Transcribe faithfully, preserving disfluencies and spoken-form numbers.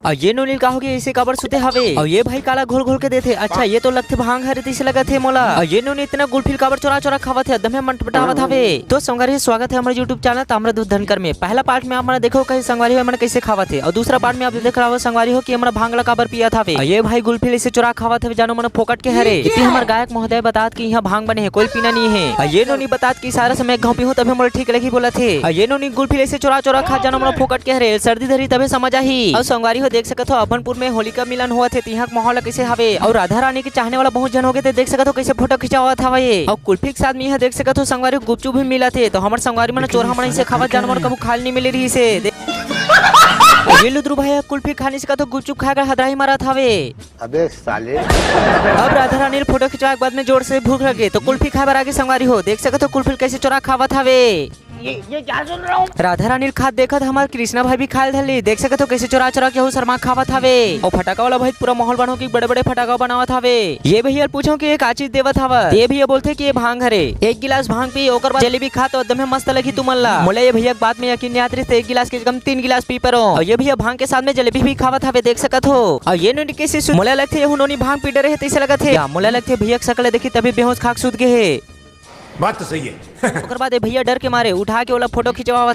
अउ ये नोनी ल का होगे, अइसे काबर सुते हवे? अउ ये भाई काला घोल घोल के देथे? अच्छा, ये तो लगथे भांग हरे तइसे लगत हे मोला। अउ ये नोनी इतना गुल्फी ल काबर चोरा चोरा खावत हे, एकदम मन पटावत हवे। तो संगवारी हो, स्वागत हे हमर YouTube चैनल ताम्रध्वज धनकर में। पहला पार्ट में आप मन देखो कहीं संगवारी हो, एमन कइसे खावत हे, अउ दूसरा पार्ट में आप देख रहा हो संगवारी हो कि एमन भांग ला काबर पियत हवे। अउ ये भाई गुल्फी ल अइसे चोरा खावत हवे, जानो मन फोकट के हरे। इति हमर गायक महोदय बतात कि इहाँ भांग बने हे, कोई पीना नहीं हे। अउ ये नोनी बतात कि सारा समय एक घाव पीहूं तभे मोला ठीक लगही बोलत हे। अउ ये नोनी गुल्फी ल अइसे चोरा चोरा खात, जानो मन फोकट के हरे, सर्दी धरी तभे समझ आही। अउ संगवारी हो देख सकत हो अभनपुर में होलिका मिलन होवत हे, तिहां के माहौल कइसे हवे। अउ राधा रानी के चाहने वाला बहुत झन होगे, ते देख सकत हो कइसे फोटो खिंचावत हवे। अउ कुल्फी के साथ में इहाँ देख सकत हो संगवारी हो गुपचुप भी मिलत हे, तो हमर संगवारी मन चोरहा मन अइसे खावत, जानो मन कभू खाए ल नइ मिले रहिस हे। दे-, ये लुदरू भाई ह कुल्फी खा नइ सकत हो, गुपचुप खाए के हदराही मारत हवे। अबे साले। अब राधा रानी ल फोटो खिंचवाए के बाद में जोर से भूख लगे, तो कुल्फी खाए बर आगे संगवारी हो। देख सकत हो कुल्फी ल कइसे चोरा खावत हवे। ये, ये क्या सुन रहा हूँ? राधा रानी ल खात देखत हमर कृष्णा भाई भी खाए ल धर ले। देख सकत हो कइसे चोरा चोरा के हू शर्मा खावत हवे। अउ फटाका वाला भाई पूरा माहौल बनाओ कि बड़े बड़े फटाका बनावत हवे। ये भैया ल पूछो कि ये का चीज देवत हवय? ये भैया बोलथे कि ये भांग हरे। एक गिलास भांग पी, ओकर बाद जलेबी खा, तो एकदम मस्त लगही तुमन ला। मोला ये भैया के बात में यकीन नइ आत रहिस, तो एक गिलास के कम तीन गिलास पी परो। अउ ये भैया भांग के साथ में जलेबी भी खावत हवे, देख सकत हो। अउ ये नोनी कइसे सु-, मोला लगथे यहू नोनी भांग पी डरे हे तइसे लगत हे। या मोला लगथे भैया के शकल देखही तभी बेहोश खा के सुत गे हे। बात तो सही है। ओकर बाद ये भैया डर के मारे उठा के ओला फोटो खिंचवावत